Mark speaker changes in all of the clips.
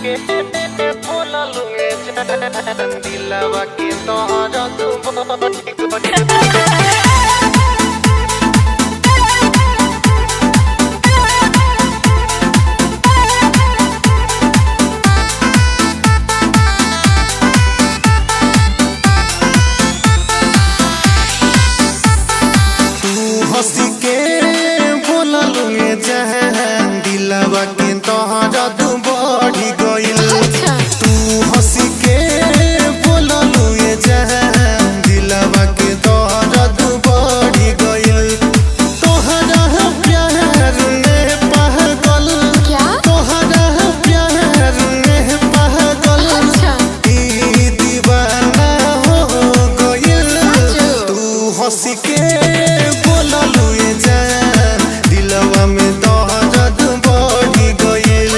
Speaker 1: के बोललू जान दिलवा के तोहरा तू बड़ी तू हंसी के बोललू जहान दिलवा के तोहरा तू बढ़ी गइल। तू हंसी के बोललू जहान दिलवा के तोहरा तू बढ़ी गइल। तोहरा प्यार में पागल,
Speaker 2: क्या?
Speaker 1: तोहरा प्यार में पागल,
Speaker 2: अच्छा।
Speaker 1: ई दीवाना हो गइल।
Speaker 2: सच?
Speaker 1: तू हंसी के बोललू जान दिलवा में दर्द बढ़ी गइल।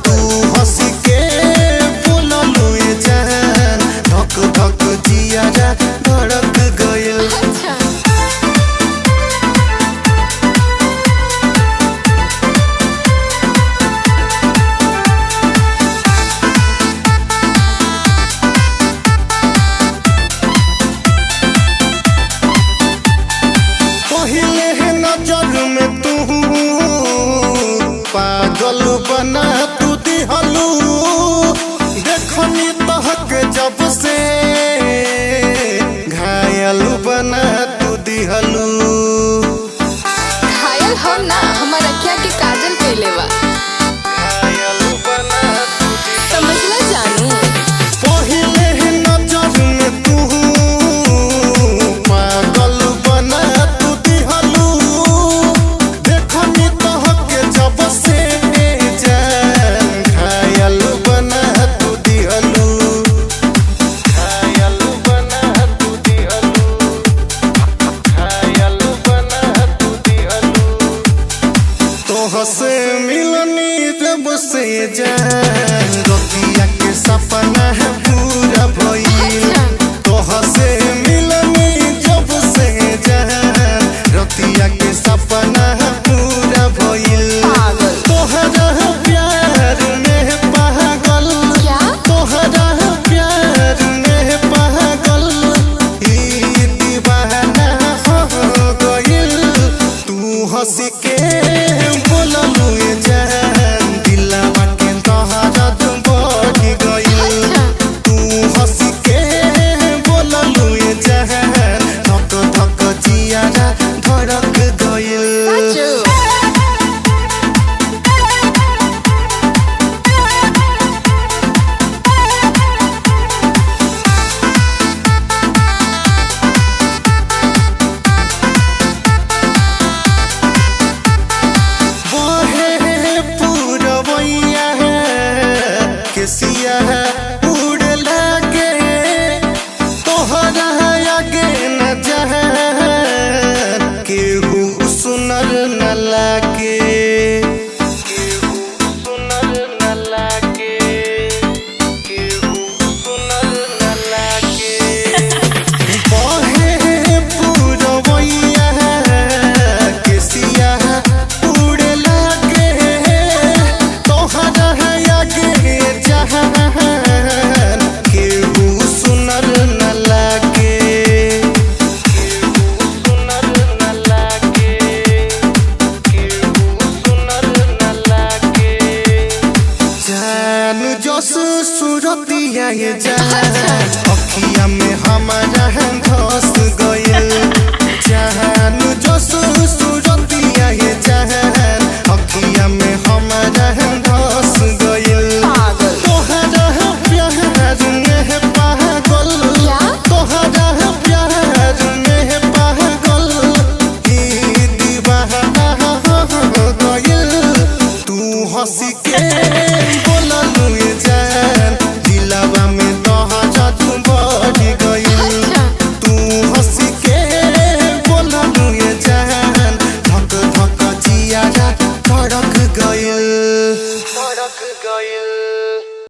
Speaker 1: तू हंसी के बोललू जान धक धक जियारा धड़क गइल।
Speaker 2: अच्छा।
Speaker 1: पहले है नजर में तू पागल बना तू दिहलू, देखनी तहक जब से घायल बना तू दिहलू।
Speaker 2: घायल हम ना, हमार अखिया के काजल कइले बा।
Speaker 1: घायल बना तू दिहलू।
Speaker 2: समझला जानू?
Speaker 1: पहले है नजर में तू पागल बना तू दिहलू, देखनी तहक जब से जान घायल बना तू दिहलू, घायल बना तू दिहलू, घायल बना तू दिहलू। तोह से मिलनी जब से जान रतिया के सपना है पूरा भइल। तोह से मिलनी जब से जान रतिया के सपना है पूरा भइल।
Speaker 2: पागल।
Speaker 1: तोहरा प्यार में पागल,
Speaker 2: क्या?
Speaker 1: तोहरा प्यार में पागल, ई दीवाना हो गइल। तू हंस के बोललू जान दिलवा के तोहरा तू बढ़ी गइल।
Speaker 2: अच्छा।
Speaker 1: तू हंस के बोललू जान धक धक जियारा धड़क गइल।
Speaker 2: सच?
Speaker 1: बहे पूरवैया है केसिया है उड़ लागे, तोहरा आगे न जाए केहू सुनर न लागे, केहू सुनर न लागे, केहू सुनर न लागे। बहे पूरवैया केसिया उड़ लागे, तोहरा आगे जहान केहू सुनर न लागे, केहू सुनर न लागे, केहू सुनर न लागे। जान जोस सुरतिया ये जान अखिया में हमारा धस